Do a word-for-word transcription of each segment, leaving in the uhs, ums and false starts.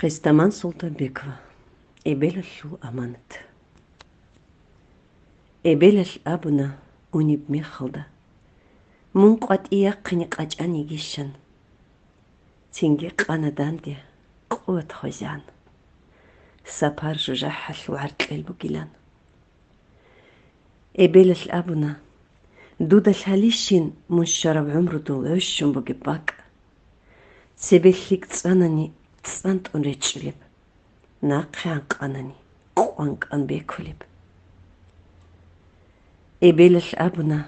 Къистаман Султанбекова. Эбелалъул аманат. Эбелалъ абуна унеб мехалда: «Мун къватӀи яхъине къачӀан йигищан». Цинги къана данде, къуват хвезан. Сапар жужахӀалъ варкьел бугилан. Эбелалъ абуна: «Дуда лъалищин мун щвараб гӀумрудул гӀощун бугеб бакӀ? Цебе лъикӀ цӀанани, цӀантӀун речӀчӀулеб, нахъе гӀанкъанани, къванкӀан бекулеб». Эбелалъ абуна: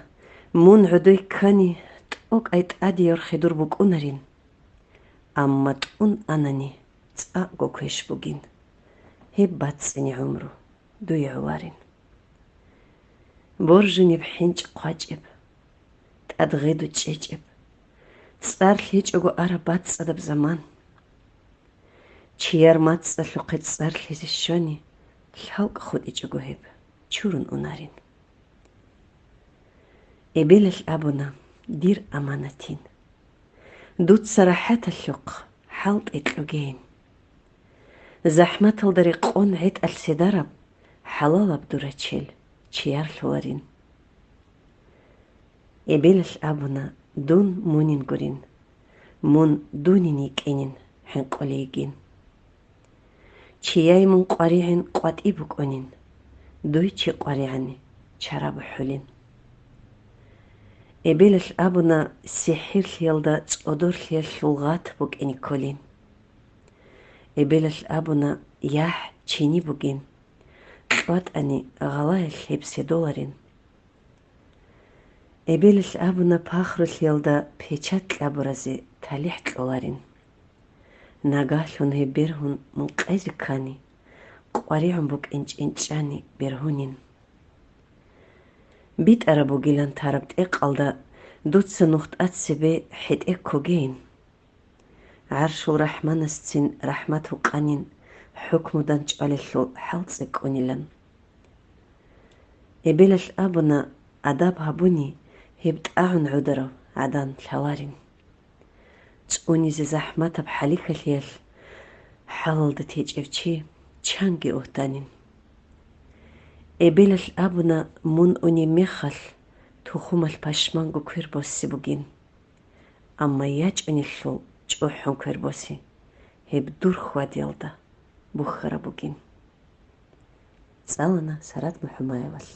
«Мун гӀодой ккани, тӀокӀай тӀадеяр хедур букӀунарин. Амма тӀун анани, цӀакъго квеш бугин. Гьеб бацӀцӀине гӀумру дуе гӀоларин». Боржунеб хӀинчӀ хъвачӀеб, тӀад гъеду чӀечӀеб, цӀар лъечӀого араб бацӀцӀадаб заман. Чияр мацӀалъухъе цӀар лъезе щвани, лъалкӀ хутӀичӀого гьеб чурун унарин. Эбелалъ абуна: «Дир аманатин, дуца рахӀаталъухъ хӀалтӀи кьогейин. ЗахӀматалда рекъон гӀетӀалъ седараб, хӀалалаб дур рачел чиярлъуларин». Эбелалъ абуна: «Дун мунин гурин, мун дунин йикӀинин хӀинкъулей йигин. Чияй мун къваригӀин къватӀи букӀунин, дуй чи къваригӀани чара бухӀулин». Эбелалъ абуна: «СихӀирлъиялда цӀодорлъиялъул гъат букӀине кколин». Эбелалъ абуна: «ЯхӀ чини бугин, кьватӀани гъалаялъ гьеб седоларин». Эбелалъ абуна: «Пахрулъиялда печат кьабуразе талихӀ кьоларин. Нагагьлъун гьеб бергьун мун къезе ккани, къваригӀун букӀин чӀинчӀани бергьунин. БитӀараб бугилан тараб тӀекъалда дуца нухда цебе хӀетӀе ккогейин. ГӀаршул РахӀманасцин рахӀмат гьукъанин, хӀукму данчӀвалелъул хӀал цӀикӀкӀунилан». Эбелалъ абуна: «Адаб гьабуни, гьеб тӀагӀун гӀодарав гӀадан лъаларин. ЦӀунизе захӀматаб хӀалихьалъиялъ хӀалалда течӀев чи чанги угьданин». Эбелалъ абуна: «Мун унеб мехалъ тухумалъ пашманго квер босе бугин. Амма ячӀунелъул чӀухӀун квер босе, гьеб дур хьвадиялда бухьараб бугин». ЦӀалана Сарат МухӀамаевалъ.